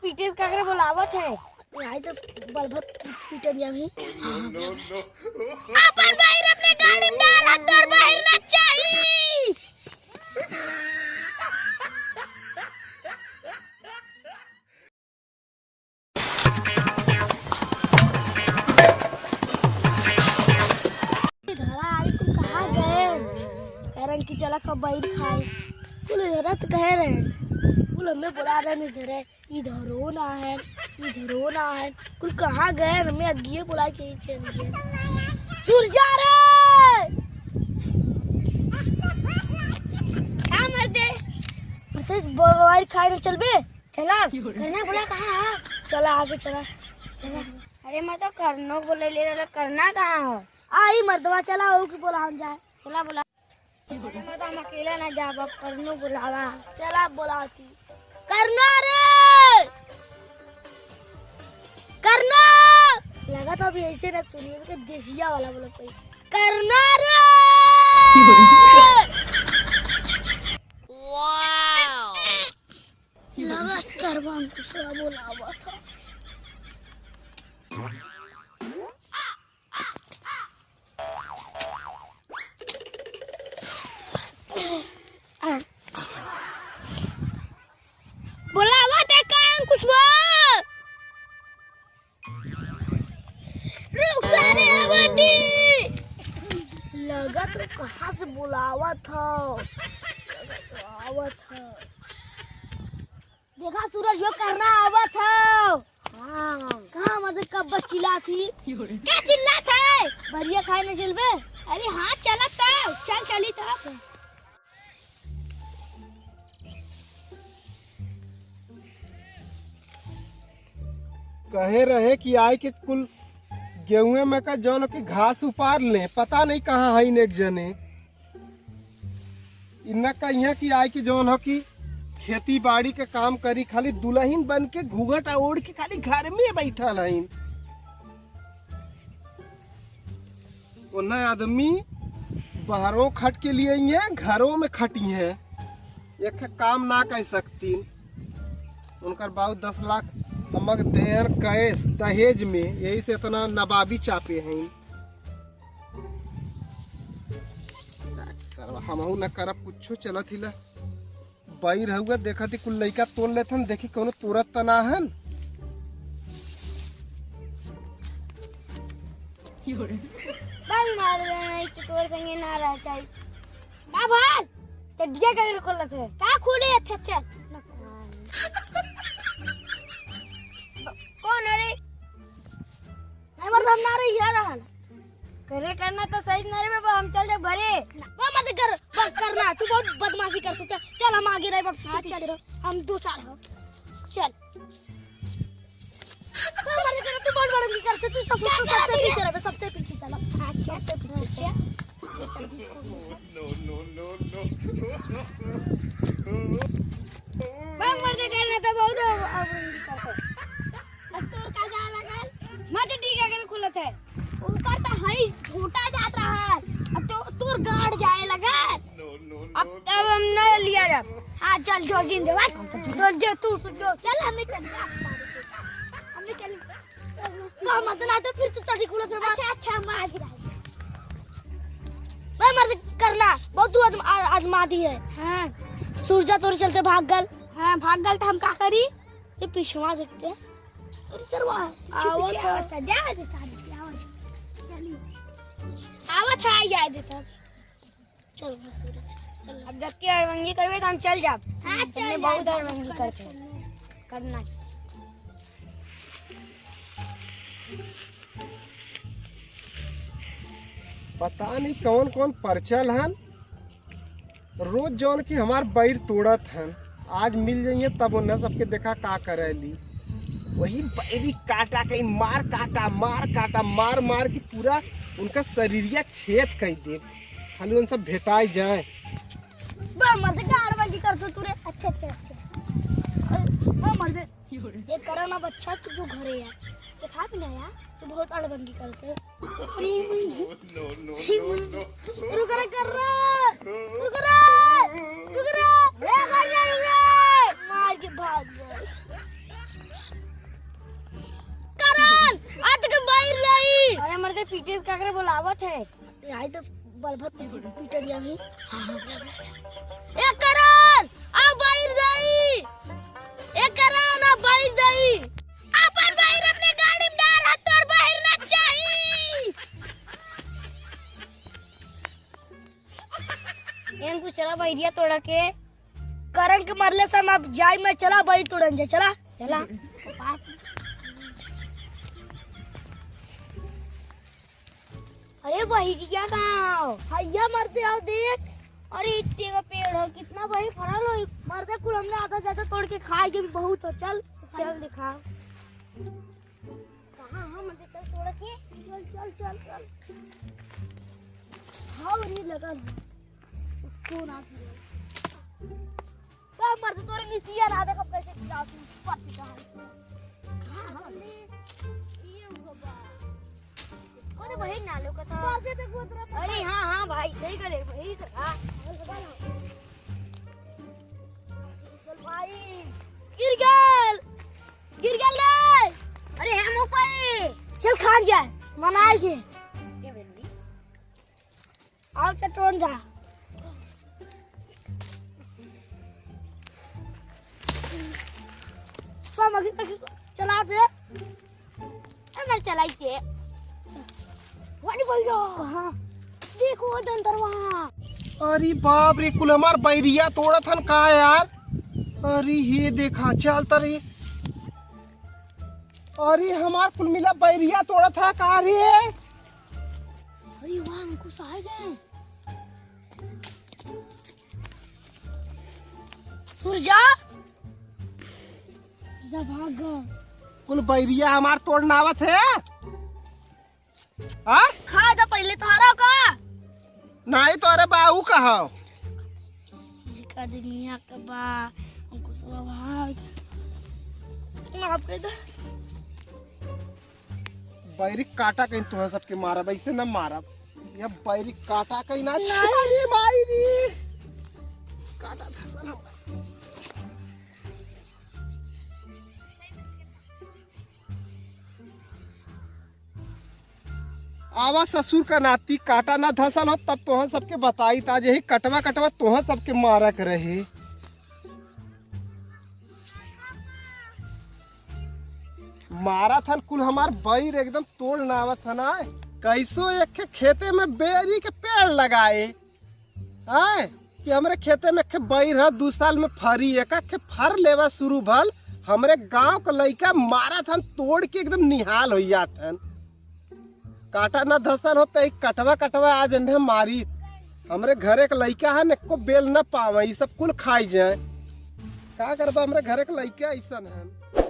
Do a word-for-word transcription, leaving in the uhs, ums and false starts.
पीटेस काकरे बोलावत है। आई तो बलभर पीटन जावी। अपन बहिर अपने गाड़ी में डाला, तोर बहिर ना चाही। धरा आई, कुल कहाँ गए? कारण कि चला कबई खाए। कुल इधर तो कह रहे हैं, कुल हमें बुला रहे हैं इधर है। इधरो ना है, इधरो ना है। कुल कहाँ गए? हमें अगिए बुला के ही चल गए। सुरजा रे! का मर्दे? मर्दे, ब-, बवारी खाए ना चलबे? चला, करना बोला कहाँ है? चला, आगे चला, चला। अरे, मैं तो करनो बोले ले रहा, करना कहाँ है? आई मर्दवा, चला, हो कि बोला हम जाए। चला, बोला। अरे, मैं तो हम अकेला ना जाब, अब करनो बोलावा। चला, बोलाती। करना रे! करना! लगा तो अभी ऐसे ना सुनिए, कि देसिया वाला बोला कोई। करना रे! लगा सरवा अंकुशवा बोलावा था। बोलावा था का अंकुशवा? रुक सारे, आवा दी। लगा तो कहाँ से बोलावा था, लगा तो आवा था। देखा सूरज, वो करना आवा था। हाँ। कहाँ मतलब कब चिल्ला थी? क्या चिल्ला था? बढ़िया खाए में चलबे? अरे हाँ, चला था, चल चली था। कहे रहे कि आए के कुल गेहूं में का जौन कि घास उपार ले, पता नहीं कहाँ है एक जने। इन्ना कहिया कि आए कि जौन हो कि खेती बाड़ी के काम करी, खाली दुलहिन बन के घूंघट ओढ़ के खाली घर में बैठल हईन। ओन्ना आदमी बहरो खट के लिए ही है, घरों में खटी है, एक काम ना कर सकतीन। उनकर बाबू दस लाख हमक देहन कैश दहेज में, यही से इतना नवाबी चापे हैं। सरवा हमहू न करब कुछो, चलत हिला। बैर हउआ, देखत ही कुल लइका तोड़ लेत हन, देखी कौनो तोड़त त ना हन। बंग मार देना, इस तोर संगे ना रह चाहिए। का भाई? चड्डिया का खोलत है। का खोले? अच्छा, अच्छा। कौन है रे? नहीं, मतलब, हम ना रही है रहल। करे करना तो सही ना रे बाबा, हम चल जाब घरे। ना, वो मत कर, बंद करना, तू बहुत बदमाशी करते। चल, चल, हम आगे रहे, बाप, हाँ, चल। पीछे रहो। हम दो चार हो। चल। वो मत कर, तू बहुत बड़ंगी करते, तू सब, क्या तू सबसे करती है? पीछे रहे, सबसे पीछे चलो। अच्छा, सबसे पीछे। अच्छा। बंग मत करना तो बहुत अब, अब करते। अब तोर का जाए लगल? मत ठीक है, अगर खुलत है। ओकर त हई झोटा जात रहल। अब तो तोर गाड़ जाए लगल। अब तब हम न लिया जाब। हाँ, चल, जो जिन जवान। चल, जो तू, तू जो। चल, हमने चल। हमने चल। तो हम मत ना तो फिर से चढ़ी खुलत है। अच्छा, अच्छा, हम आज भाई मर्द करना। बहुत तू आदम-, आ-, आदमादी है। हाँ। सूरजा तोरे चलते भाग गल। हाँ, भाग गल तो हम का करी? ये पीछवा देखते हैं। अरे सरवा, पीछे, आवत पीछे है। आवत है, जा दे तारी, आवत है। चलिए। आवत है, आई जाए देता। चल, बस सूरज, चल। अब जब के अड़बंगी करबे तो हम चल जाब। हाँ, चल हमने जा, बहुत जा, अड़बंगी कर, करते हैं। कर। करना है। पता नहीं कौन कौन परचल हन। रोज जौन कि हमार बैर तोड़त हन, आज मिल जाइए तब उन्हें सबके देखा का करेली। वही बैरी काटा कहीं मार काटा, मार काटा, मार मार के पूरा उनका शरीरिया छेद कई दे। खाली उन सब भेटाई जाए। बा मर्द, का अड़बंगी करते तू रे? अच्छा, अच्छा, अच्छा। अरे, बा मर्द, ये करा ना बच्चा, तू जो घरे यार, ये खा पी ना यार, तू बहुत अड़बंगी करते। रुक रे, कर रे, रुक रे, रुक रे, ए, भाग जा, रुक रे। मार के भाग गए। थे। ते आई तो बल भर पीट दिया भी। हाँ, हाँ। ए करण, आ बाहिर जाई। ए करण, आ बाहिर जाई। अपन बाहिर अपने गाड़ी में डाल, तोर बाहिर ना चाही। एन कुछ चला बहिरिया तोड़ा के। करण के मरले से हम अब जाई में चला बहिर तोड़न जा, चला। चला। अरे बहिरिया गाँव। हैया मरते आओ देख। अरे इतने का पेड़ है, कितना बहिर फरल हो। मरते कुल हमने आधा ज्यादा तोड़ के खाए के भी बहुत हो। चल, चल दिखा। कहाँ हम मरते चल तोड़ के। चल, चल, चल, चल। हाँ, और ये लगा है। कौन आ गया? बा मर्द तोरे निसिया ना देखब कैसे गिराव तू ऊपर से कहाँ। हाँ, हाँ, ले। ये हुआ बा। ओ तो बहिर ना लौकत ह। ऊपर से देखो तेरा अरे हाँ, हाँ भाई, सही कहले, बहिर तो हाँ। चल भाई। गिर गल। गिर गल रे। अरे हम ऊपर। चल खान जाए, मनाए के। आओ चटोन जा। पाम अभी तक चला दे। ए, मैं चलाई के। वाली बैलो। हाँ। देखो वो दंतरवा। अरे बाप रे, कुल हमार बैरिया तोड़त हन का यार? अरे ये देखा, चल तरी। अरे हमार कुल मिला बैरिया तोड़त है का रे? अरे वाह, अंकुश आ गए। सूरजा, सूरजा भाग गए। कुल बैरिया हमार तोड़ना आवत है। हाँ? खा जा पहले तोहरा का। नहीं तो अरे बाऊ कहो। एक आदमिया के बा, हमको सब भाग। माफ कर दे। बैरी काटा कहीं तुहे सबके मारब, ऐसे ना मारब। यह बैरी काटा कहीं ना नहीं। अरे माई रे। काटा था साला। आवा ससुर का नाती काटा ना धसल हो, तब तोहन सबके बताई, त आज यही कटवा कटवा तोहन सबके मारक रहे। मारा थन कुल हमार बैर एकदम तोड़ ना आवत है ना। कैसो एक खे खेते में बैरी के पेड़ लगाए। आए कि हमरे खेते में एक खे बैर है, दू साल में फरी, एक एक खे फर लेवा शुरू भल। हमरे गांव के लइका मारत हन, तोड़ के एकदम निहाल हो जात हन। काटा ना धसल हो त ई कटवा कटवा आज इन्हें मारी। हमरे घरे के लइका हन, एको बेल न पावे, ई सब कुल खाई जाए। का करबा, हमरे घरे के लइका ऐसन हन।